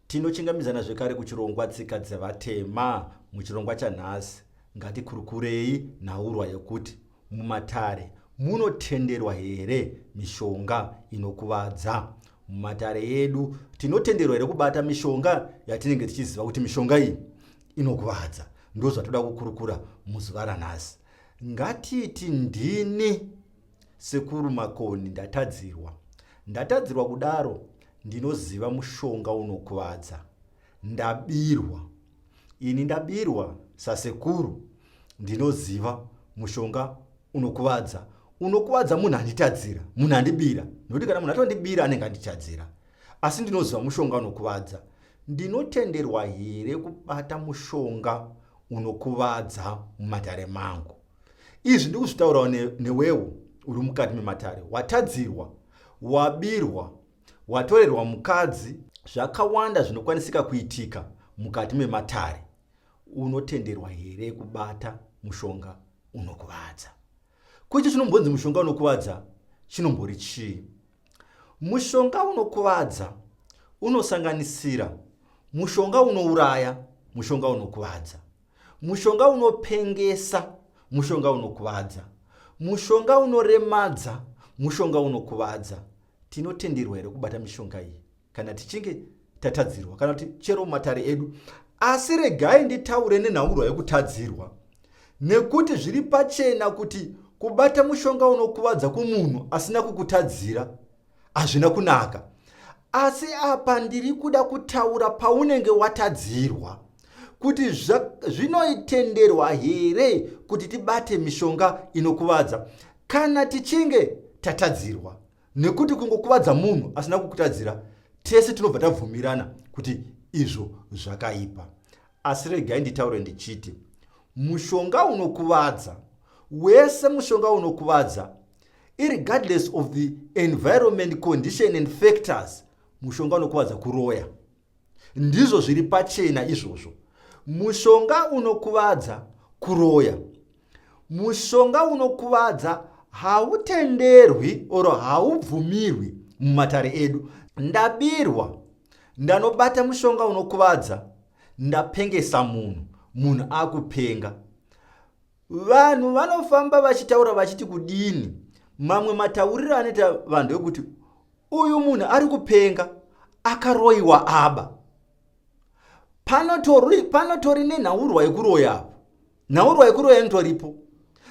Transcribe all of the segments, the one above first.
Tinochingamidzana zvekare kuchirongwa Tsika dzeVatema. Muchirongwa chanhasi ngatikurukurei nhaurwa yekuti mumatare munotenderwa here mishonga inokuvadza. Mumatare edu tinotenderwa here kubata mishonga yatinenge tichiziva kuti mishonga iyi inokuvadza? Ndozvatoda kukurukura muzuva ranhasi. Ngatiti ndini Sekuru Makoni ndatadzirwa. Ndatadzirwa kudaro ndinoziva mushonga unokuvadza. Ndabirwa. Ini ndabirwa sasekuru ndinoziva mushonga unokuvadza. Unokuvadza munhu anditadzira, munhu andibira. Nokuti kana munhu atondibira anenge anditadzira. Asi ndinoziva mushonga unokuvadza. Ndinotenderwa here kubata mushonga unokuvadza mumatare mangu? Izvi ndikuzvitaurawo newewo uri mukati mematare, watadzirwa, wabirwa, watorerwa mukadzi, zvakawanda zvinokwanisika kuitika mukati mematare. Unotenderwa here kubata mushonga unokuvadza? Kuicho chinombonzi mushonga unokuvadza chinombori chii? Mushonga unokuvadza unosanganisira mushonga unouraya, mushonga unokuvadza. Mushonga unopengesa, mushonga unokuvadza. Mushonga unoremadza, mushonga unokuvadza. Tinotenderwa here kubata mishonga iyi kana tichinge tatadzirwa kana kuti chero mumatare edu? Asi regai nditaure nenhaurwa yekutadzirwa nekuti zviri pachena kuti kubata mushonga unokuvadza kumunhu asina kukutadzira hazvina kunaka asi apa ndiri kuda kutaura paunenge watadzirwa kuti zvinoitenderwa here kuti tibate mishonga inokuvadza kana tichinge tatadzirwa nekuti kungokuvadza munhu asina kukutadzira tese tinobva tabvumirana kuti izvo zvakaipa asi regai nditaure ndichiti mushonga unokuvadza wese mushonga unokuvadza irregardless of the environment condition and factors mushonga unokuvadza kuroya ndizvo zviri pachena izvozvo mushonga unokuvadza kuroya mushonga unokuvadza hautenderwi oro haubvumirwi mumatare edu ndabirwa ndanobata mushonga unokuvadza ndapengesa munhu munhu akupenga Vanhu vanofamba vachitaura vachiti kudini? Mamwe matauriro anoita vanhu ekuti uyu munhu ari kupenga akaroyiwa aba. Panotori, panotori nenhaurwa yekuroya apo. Nhaurwa yekuroya inotoripo.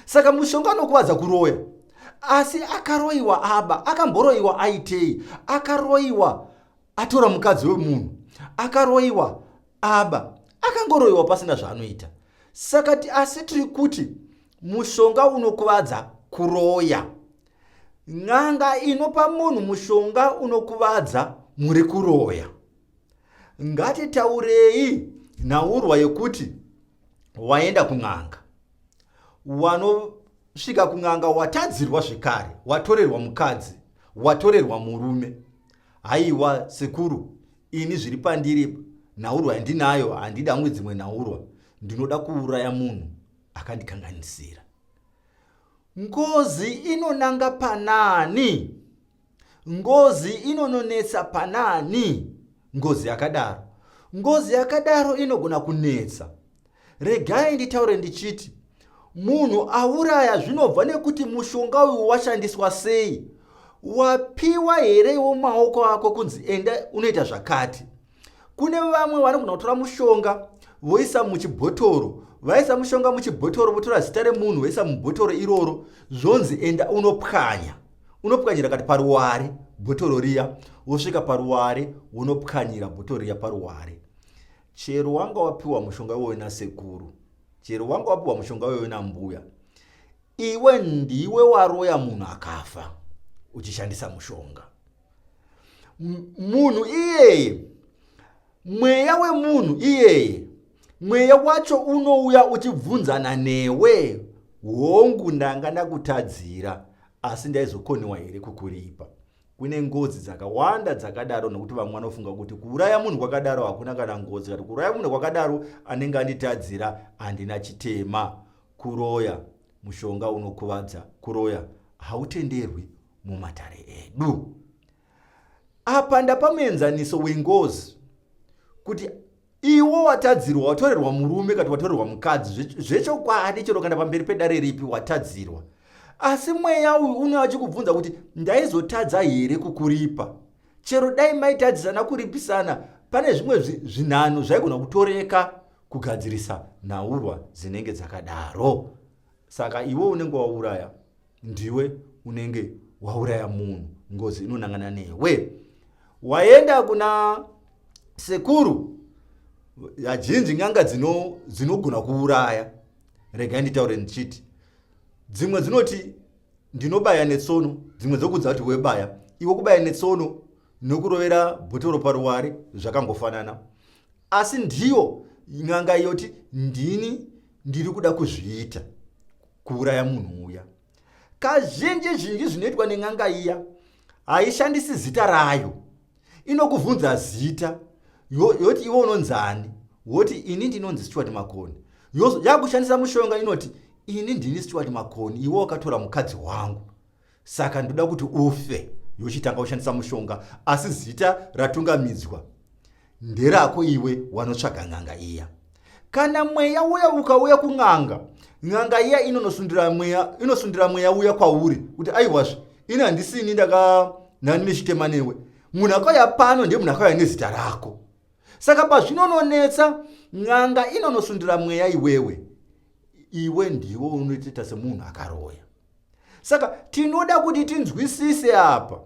Saka mushonga unokuvadza kuroya. Asi akaroyiwa aba, akamboroyiwa aitei? Akaroyiwa atora mukadzi wemunhu. Akaroyiwa aba, akangoroyiwa pasina zvaanoita. Saka asi tiri kuti mushonga unokuvadza kuroya. N'anga inopa munhu mushonga unokuvadza muri kuroya. Ngatitaurei nhaurwa yekuti waenda kun'anga. Wanosvika kun'anga watadzirwa zvekare, watorerwa mukadzi, watorerwa murume. Haiwa sekuru, ini zviri pandiri nhaurwa yandinayo handidi hangu dzimwe nhaurwa ndinoda kuuraya munhu akandikanganisira. Ngozi inonanga panani? Ngozi inononetsa panani? Ngozi yakadaro, ngozi yakadaro inogona kunetsa. Regai nditaure ndichiti munhu auraya zvinobva nekuti mushonga uyu washandiswa sei. Wapiwa here iwo maoko ako kunzi enda unoita zvakati? Kune vamwe vanogona kutora mushonga voisa muchibhotoro, vaisa mushonga muchibhotoro votora zita remunhu voisa mubhotoro iroro, zvonzi enda unopwanya. Unopwanyira kati paruware bhotoro riya, wosvika paruware wonopwanyira bhotoro riya paruware. Chero wanga wapiwa mushonga iwoyo nasekuru, chero wanga wapiwa mushonga iwoyo nambuya, iwe ndiwe waroya munhu akafa uchishandisa mushonga. Munhu iyeye, mweya wemunhu iyeye, mweya wacho unouya uchibvunzana newe, hongu ndanga ndakutadzira, asi ndaizokoniwa here kukuripa? Kune ngozi dzakawanda dzakadaro nokuti vamwe vanofunga kuti kuuraya munhu kwakadaro hakuna kana ngozi, kana kuuraya munhu kwakadaro anenge anditadzira handina chitema. Kuroya mushonga unokuvadza, kuroya hautenderwi mumatare edu. Apa ndapa muenzaniso wengozi. Kuti iwo watadzirwa, watorerwa murume kati watorerwa mukadzi, zvechokwadi chero kana pamberi pedare ripi watadzirwa. Asi mweya uyu unouya achikubvunza kuti ndaizotadza here kukuripa? Chero dai maitadzisana kuripisana, pane zvimwe zvinhano zvaigona kutoreka kugadzirisa nhaurwa dzinenge dzakadaro. Saka iwe unenge wauraya, ndiwe unenge wauraya munhu, ngozi inonangana newe. Waenda kuna sekuru, azhinji n'anga dzinogona kuuraya. Regai nditaure ndichiti dzimwe dzinoti ndinobaya netsono, dzimwe dzokudza kuti webaya iwe. Kubaya netsono nokurovera bhotoro paruware zvakangofanana, asi ndiyo n'anga yoti ndini ndiri kuda kuzviita kuuraya munhu uya. Kazhinji zhinji zvinoitwa nen'anga iya, haishandisi zita rayo, inokuvhunza zita yoti iwe unonzani, woti ini ndinonzi Stuart Makoni. Yakushandisa mushonga inoti ini ndini Stuart Makoni, iwe wakatora mukadzi wangu, saka ndoda kuti ufe. Yochitanga kushandisa mushonga, asi zita ratungamidzwa nderako iwe wanotsvaga n'anga iya. Kana mweya uya ukauya kun'anga, n'anga iya inonosundira mweya, inosundira mweya uya kwauri kuti aiwazve ini handisini ndaka nani nechitema newe, munhu akauya pano ndiye munhu akauya nezita rako. Saka pazvinononetsa, n'anga inonosundira mweya iwewe, iwe ndiwe unotoita semunhu akaroya. Saka tinoda kuti tinzwisise apa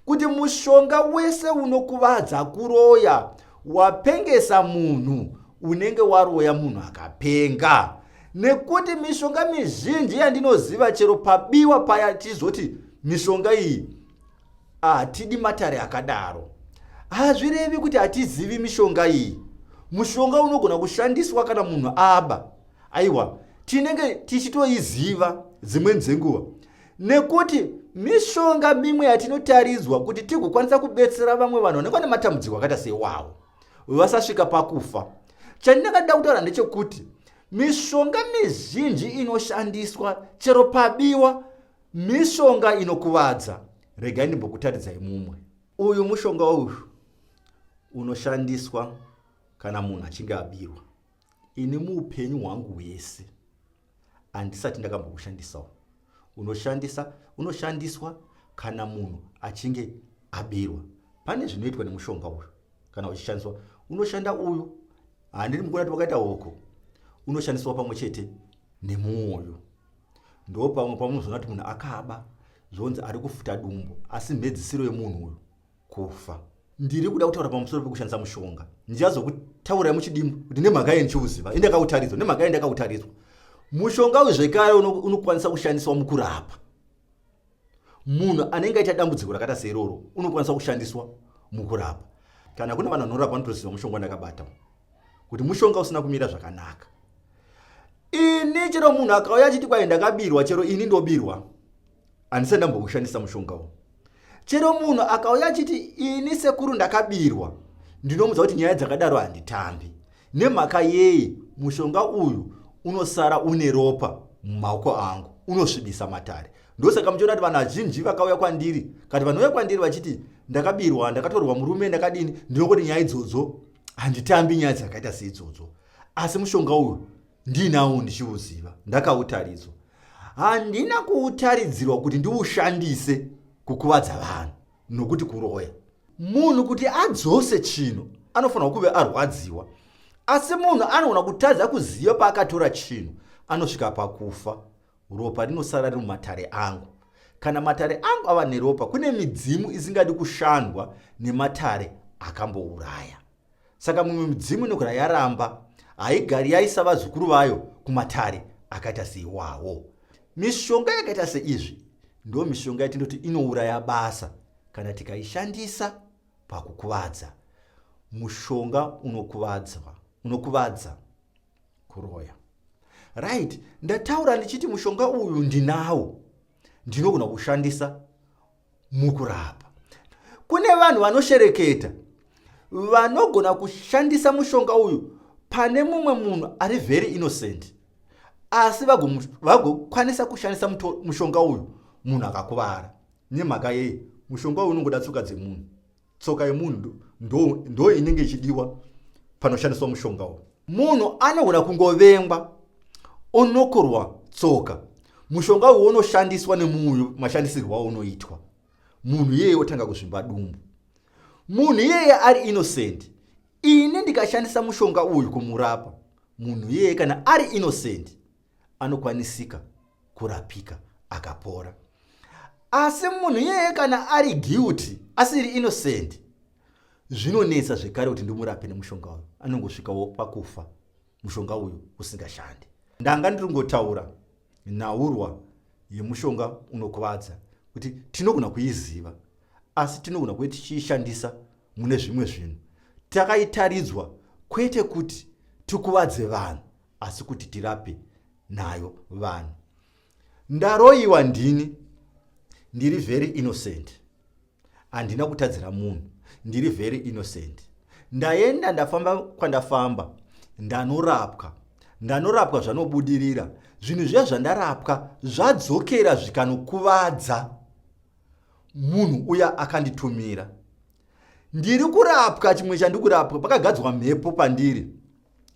kuti mushonga wese unokuvadza kuroya, wapengesa munhu, unenge waroya munhu akapenga. Nekuti mishonga mizhinji yandinoziva, chero pabiwa paya tizoti mishonga iyi hatidi matare akadaro, hazvirevi kuti hatizivi mishonga iyi. Mushonga unogona kushandiswa kana munhu aba, aiwa, tinenge tichitoiziva dzimweni dzenguva, nekuti mishonga mimwe yatinotaridzwa kuti tigokwanisa kubetsera vamwe vanhu vanenge vane matambudziko akaita seiwawo, vasasvika pakufa. Chandingada kutaura ndechekuti mishonga mizhinji inoshandiswa chero pabiwa mishonga inokuvadza. Regai ndimbokutaridzai mumwe. Uyu mushonga uyu unoshandiswa kana munhu achinge abirwa. Ini muupenyu hwangu hwese handisati ndakamboushandisawo. Unoshandiswa kana munhu achinge abirwa. Pane zvinoitwa nemushonga uyu kana uchishandiswa. Unoshanda uyu, handiri mukuona kuti wakaita hoko, unoshandiswa pamwe chete nemuoyo. Ndo pamwe pamunozoona kuti munhu akaba zvonzi ari kufuta dumbu, asi mhedzisiro yemunhu uyu kufa. Ndiri kuda kutaura pamusoro pekushandisa mushonga. Ndichazokutaurai muchidimbu kuti nemhaka yei ndichiuziva, indakautaridzwa, nemhaka yei ndakautaridzwa. Mushonga uyu zvekare unokwanisa kushandiswa mukurapa munhu anenge aita dambudziko rakaita seiroro, unokwanisa kushandiswa mukurapa. Kana kune vanhu vanorapa vanotoziva mushonga wandakabata kuti mushonga usina kumira zvakanaka. Ini chero munhu akauya achiti kwai ndakabirwa, chero ini ndobirwa, handisati ndamboushandisa mushonga uwu. Chero munhu akauya achiti ini sekuru ndakabirwa, ndinomudza kuti nyaya dzakadaro handitambi. Nemhaka yei? Mushonga uyu unosara une ropa mumaoko angu, unosvibisa matare. Ndosaka muchiona kuti vanhu vazhinji vakauya kwandiri, kati vanouya kwandiri vachiti ndakabirwa, ndakatorwa murume, ndakadini, ndinokuti nyaya idzodzo handitambi, nyaya dzakaita seidzodzo. Asi mushonga uyu ndinawo ndichiuziva, ndakautaridzwa. Handina kuutaridzirwa kuti ndiushandise kukuvadza vanhu nokuti kuroya. Munhu kuti adzose chinhu anofanirwa kuve arwadziwa, asi munhu anogona kutadza kuziva paakatora chinhu, anosvika pakufa. Ropa rinosara riri mumatare angu. Kana matare angu ava neropa, kune midzimu isingadi kushandwa nematare akambouraya. Saka mimwe midzimu inogara yaramba, haigari yaisa vazukuru vayo kumatare akaita seiwawo. Mishonga yakaita seizvi ndo mishonga yatinoti inouraya basa kana tikaishandisa pakukuvadza. Mushonga unokuvadzwa, unokuvadza kuroya. Right, ndataura ndichiti mushonga uyu ndinawo, ndinogona kushandisa mukurapa. Kune vanhu vanoshereketa vanogona kushandisa mushonga uyu pane mumwe munhu ari very innocent, asi vagokwanisa kushandisa mushonga uyu munhu akakuvara. Nemhaka yei? Mushonga uyu unongoda tsoka dzemunhu. Tsoka yemunhu ndo inenge ichidiwa. panoshandiswa mushonga uyu. Munhu anogona kungovengwa onokorwa tsoka, mushonga uyu unoshandiswa nemuuyu mashandisirwo aunoitwa, munhu iyeye otanga kuzvimba dumbu. Munhu iyeye ari innocent, ini ndikashandisa mushonga uyu kumurapa, munhu iyeye kana ari innocent anokwanisika kurapika akapora. Asi munhu iyeye kana ari guilty, asiri innocent, zvinonetsa zvekare kuti ndimurape nemushonga uyu, anongosvikawo pakufa mushonga uyu usingashandi. Ndanga ndiri kungotaura nhaurwa yemushonga unokuvadza kuti tinogona kuiziva, asi tinogona kuve tichiishandisa mune zvimwe zvinhu. Takaitaridzwa kwete kuti tikuvadze vanhu, asi kuti tirape nayo vanhu. Ndaroyiwa ndini, ndiri very innocent, handina kutadzira munhu, ndiri very innocent. Ndaenda ndafamba kwandafamba, ndanorapwa, ndanorapwa zvanobudirira. Zvinhu zviya zvandarapwa zvadzokera zvikanokuvadza munhu uya akanditumira. Ndiri kurapwa, chimwe chandikurapwa, pakagadzwa mhepo pandiri,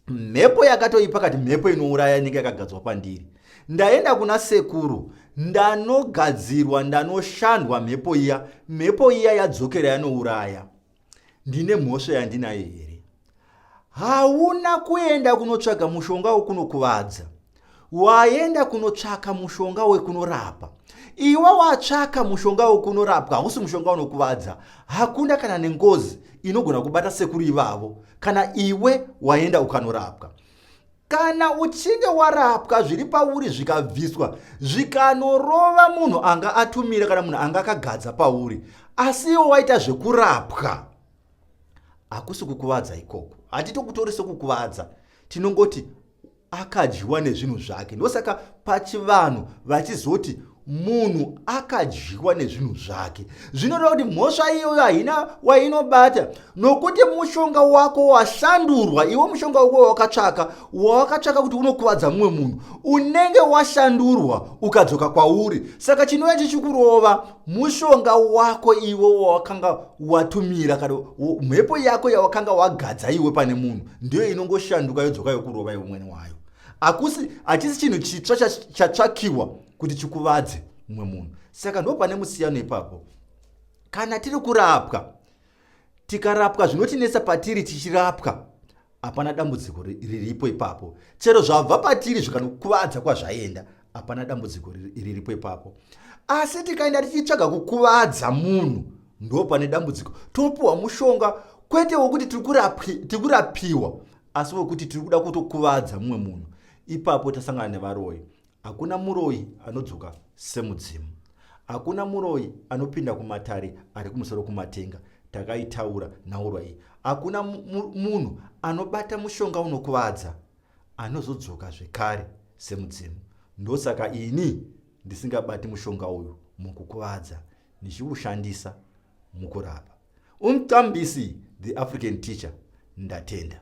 mhepo yakatoipa kati mhepo inouraya inenge yakagadzwa pandiri. Ndaenda kuna sekuru, ndanogadzirwa, ndanoshandwa mhepo iya, mhepo iya yadzokera yanouraya. Ndine mhosva yandinayo here? Hauna kuenda kunotsvaga mushonga wekunokuvadza, waenda kunotsvaka mushonga wekunorapa. Iwe watsvaka mushonga wekunorapwa, hausi mushonga unokuvadza. Hakuna kana nengozi inogona kubata sekuru ivavo kana iwe waenda ukanorapwa. Kana uchinge warapwa zviri pauri zvikabviswa zvikanorova munhu anga atumira kana munhu anga akagadza pauri, asi iwe waita zvekurapwa, hakusi kukuvadza ikoko. Hatitokutori sekukuvadza, tinongoti akadyiwa nezvinhu zvake. Ndosaka pachivanhu vachizoti munhu akadyiwa nezvinhu zvake. Zvinoreva kuti mhosva iyoyo haina wainobata, nokuti mushonga wako washandurwa. Iwe mushonga wako wawakatsvaka, wawakatsvaka kuti unokuvadza mumwe munhu, unenge washandurwa ukadzoka kwauri. Saka chinouya chichikurova mushonga wako iwe wawakanga watumira, kana mhepo yako yawakanga wagadza iwe pane munhu, ndiyo inongoshanduka yodzoka yokurova iwe mwene wayo. Hakusi, hachisi chinhu chitsva chatsvakiwa kuti chikuvadze mumwe munhu. Saka ndo pane musiyano ipapo. Kana tiri kurapwa, tikarapwa zvinotinetsa patiri tichirapwa, hapana dambudziko riripo ipapo. Chero zvabva patiri zvikanokuvadza kwazvaenda, hapana dambudziko riripo ipapo. Asi tikaenda tichitsvaga kukuvadza munhu, ndo pane dambudziko. Topiwa mushonga kwete wekuti tiri kurapiwa, asi wekuti tiri kuda kutokuvadza mumwe munhu. Ipapo tasangana nevaroyi. Hakuna muroyi anodzoka semudzimu. Hakuna muroyi anopinda kumatare ari kumusoro kumatenga. Takaitaura nhaurwa iyi. Hakuna munhu anobata mushonga unokuvadza anozodzoka zvekare semudzimu. Ndosaka ini ndisingabati mushonga uyu mukukuvadza, ndichiushandisa mukurapa. Umqambisi, the African teacher. Ndatenda.